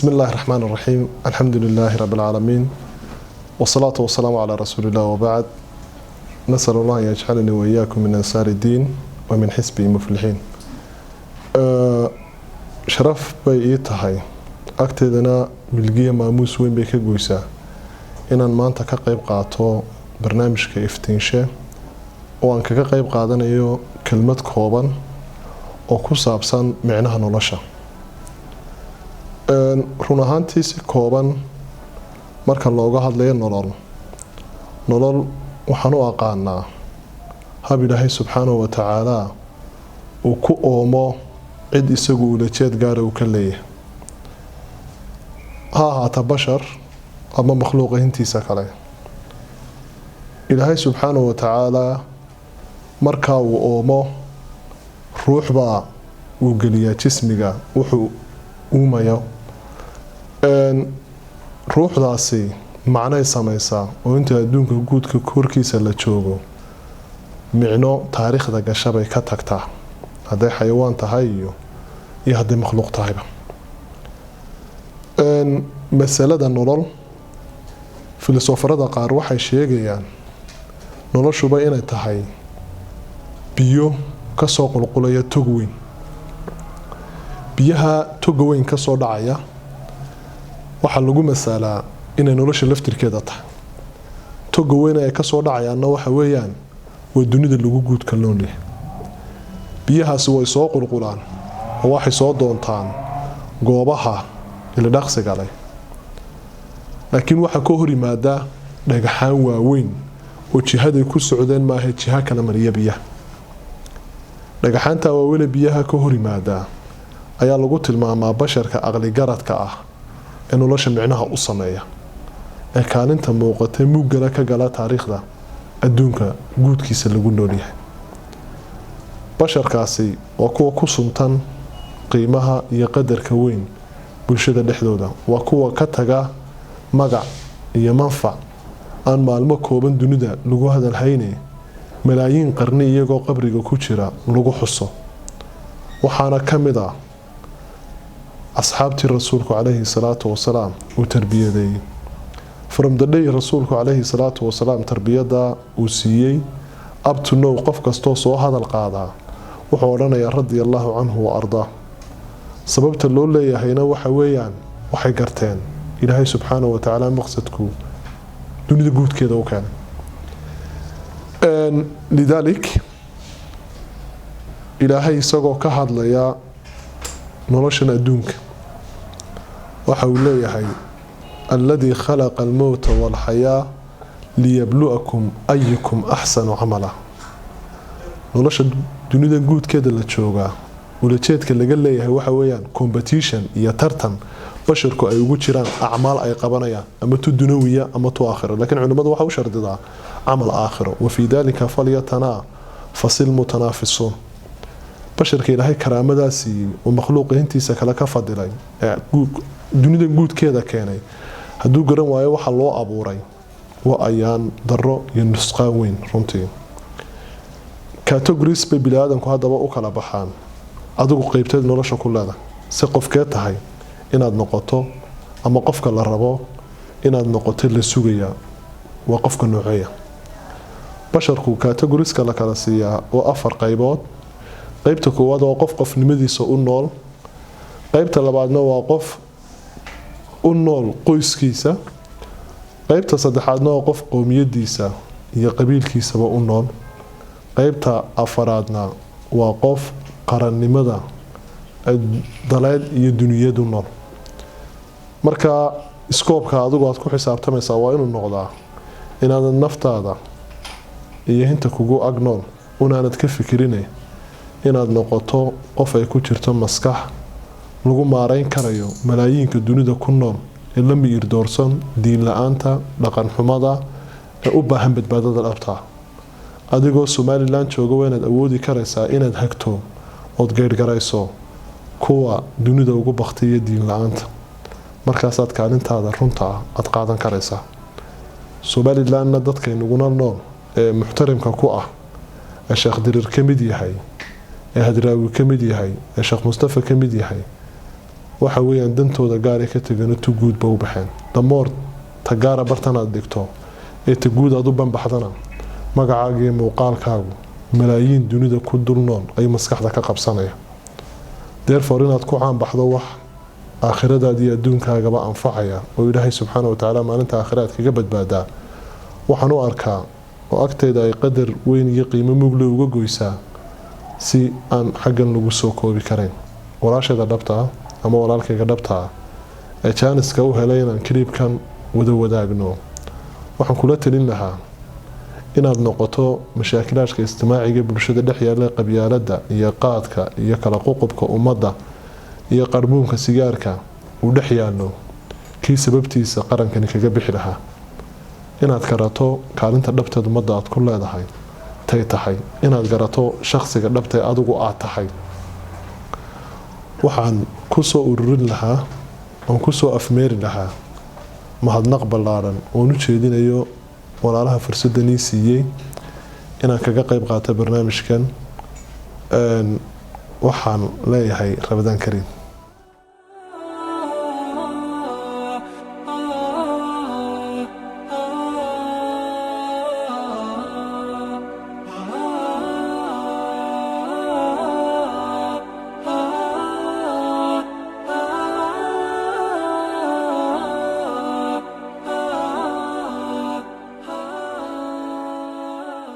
بسم الله الرحمن الرحيم، الحمد لله رب العالمين، والصلاة والسلام على رسول الله، وبعد، نسأل الله أن يجعلني وإياكم من أنصار الدين ومن حزبه المفلحين. Sharaf bay ii tahay, agteedana milgiya maamuus weyn bay ka goysaa inaan maanta ka qeyb qaato barnaamijka Iftiinshe oo aan kaga qeyb qaadanayo kelmad kooban oo ku saabsan micnaha nolosha. Run ahaantii, si kooban marka looga hadlayo nolol, nolol waxaan u aqaanaa hab Ilaahay subxaanahu watacaala uu ku oomo cid isagu ulajeed gaara uu ka leeyahay, ha ahaata bashar ama makhluuqa intiisa kale. Ilaahay subxaanahu watacaalaa markaa uu oomo ruuxbaa uu geliyaa jismiga wuxuu uumayo. Ruuxdaasi macnay sameysaa oo inta adduunka guudka korkiisa la joogo micno taariikhda gashabay ka tagtaa, hadday xayawaan tahay iyo hadday makhluuq tahayba. Masalada nolol, filosofarada qaar waxay sheegayaan noloshuba inay tahay biyo kasoo qulqulaya tog weyn. Biyaha toga weyn kasoo dhacaya waxaa lagu masalaa inay nolosha laftirkeeda tahay. Toga weyn ay kasoo dhacayaanna waxa weeyaan waa dunida lagu guudka noolyahay. Biyahaasi way soo qulqulaan oo waxay soo doontaan goobaha ilidhaqsiga leh, laakiin waxaa ka hor yimaadaa dhagaxaan waaweyn oo jihaday ku socdeen maaha jiha kala mariya biyaha. Dhagaxaanta waaweyne biyaha ka hor yimaadaa ayaa lagu tilmaamaa basharka aqligaradka ah ee nolosha micnaha u sameeya, ee kaalinta muuqatay muggala ka gala taariikhda adduunka guudkiisa lagu noolyahay. Basharkaasi waa kuwa ku suntan qiimaha iyo qadarka weyn bulshada dhexdooda, waa kuwa ka taga magac iyo manfac aan maalmo kooban dunida lagu hadalhayne malaayiin qarni iyagoo qabriga ku jira lagu xuso. Waxaana ka mid ah asxaabtii Rasuulku calayhi salaatu wasalaam uu tarbiyadeeyey. From the day Rasuulku calayhi salaatu wasalaam tarbiyada uu siiyey up to now, qof kastoo soo hadal qaadaa wuxuu odhanayaa radia allahu canhu wa ardaa. Sababta loo leeyahayna waxa weeyaan waxay garteen Ilaahay subxaanahu watacaala maqsadku dunida guudkeeda u keenay. Lidaalik, Ilaahay isagoo ka hadlaya noloshan adduunka waxa uu leeyahay: alladii khalaqa almowta walxayaa liyablu'akum ayukum axsanu camala. Nolosha dunida guudkeeda la joogaa ulajeedka laga leeyahay waxa weeyaan competition iyo tartan basharku ay ugu jiraan acmaal ay qabanayaan, ama tu dunawiya ama tu aakhiro. Laakiin culimmadu waxa u shardidaa camal aakhiro. Wa fii dalika falyatanaafasi lmutanaafisuun. Basharka Ilaahay karaamadaa siiyey oo makhluuqa intiisa kale ka fadilay ee dunida guudkeeda keenay, hadduu garan waayo waxa loo abuuray, waa ayaan daro iyo nusqaan weyn runtii. Categories bay bini-aadanku haddaba u kala baxaan. Adigu qeybteed nolosha ku leedahay, si qofkee tahay inaad noqoto ama qofka la rabo inaad noqoto la sugayaa waa qofka nooceeya? Basharku categorieska la kala siiyaa waa afar qaybood. Qeybta koowaad waa qof qofnimadiisa u nool. Qeybta labaadna waa qof u nool qoyskiisa. Qeybta saddexaadna waa qof qowmiyadiisa iyo qabiilkiisaba u nool. Qeybta afaraadna waa qof qarannimada daleed iyo duniyadu nool. Marka scope-ka adigu aad ku xisaabtamaysaa waa inuu noqdaa inaadan naftaada iyo inta kugu ag nool unaanad ka fikirine, inaad noqoto qof ay ku jirto maskax lagu maareyn karayo malaayiinka dunida ku nool ee la miyir doorsan diin la-aanta, dhaqan xumada, ee u baahan badbaadada dhabtaa. Adigoo Somaliland jooga waa inaad awoodi karaysaa inaad hagto ood geyrgarayso kuwa dunida ugu baktiya diin la-aanta. Markaasaad kaalintaada runta ah aada qaadan karaysaa. Somalilandna dadkaynuguna nool ee muxtarimka ku ah, ee Sheekh Diriir ka mid yahay, ee Hadraawi ka mid yahay, ee Sheekh Mustafa ka mid yahay. Waxa weeyaan dantooda gaar ay ka tegeen, tu guudba u baxeen. Damoor ta gaara bartan aad dhigto ee ta guud aad u banbaxdana, magacaaga iyo muuqaalkaagu malaayiin dunida ku dul nool ayuu maskaxda ka qabsanaya. Therefore, inaad ku caanbaxdo wax aakhiradaada iyo adduunkaagaba anfacaya oo Ilaahay subxaana watacaala maalinta aakhira aad kaga badbaadaa, waxaan u arkaa oo agteyda ay qadar weyn iyo qiimo mugle uga goysaa si aan xaggan lagu soo koobi karayn. Walaasheeda dhabta ah ama walaalkayga dhabta ah ee jaaniska u helay inaan clipkan wada wadaagno, waxaan kula talin lahaa inaad noqoto mashaakilaadka ijtimaaciga bulshada dhex yaalla, qabyaaladda iyo qaadka iyo kala qoqobka ummadda iyo qarbuunka sigaarka uu dhex yaallo, kii sababtiisa qarankani kaga bixi lahaa. Inaad garato kaalinta dhabteed ummadda aad ku leedahay tay tahay, inaad garato shakhsiga dhabtee adigu aad tahay. Waxaan kusoo ururin lahaa oon kusoo afmeeri lahaa mahadnaq ballaaran oon u jeedinayo walaalaha fursadanii siiyey inaan kaga qeyb qaato barnaamijkan. Waxaan leeyahay Ramadaan kariim.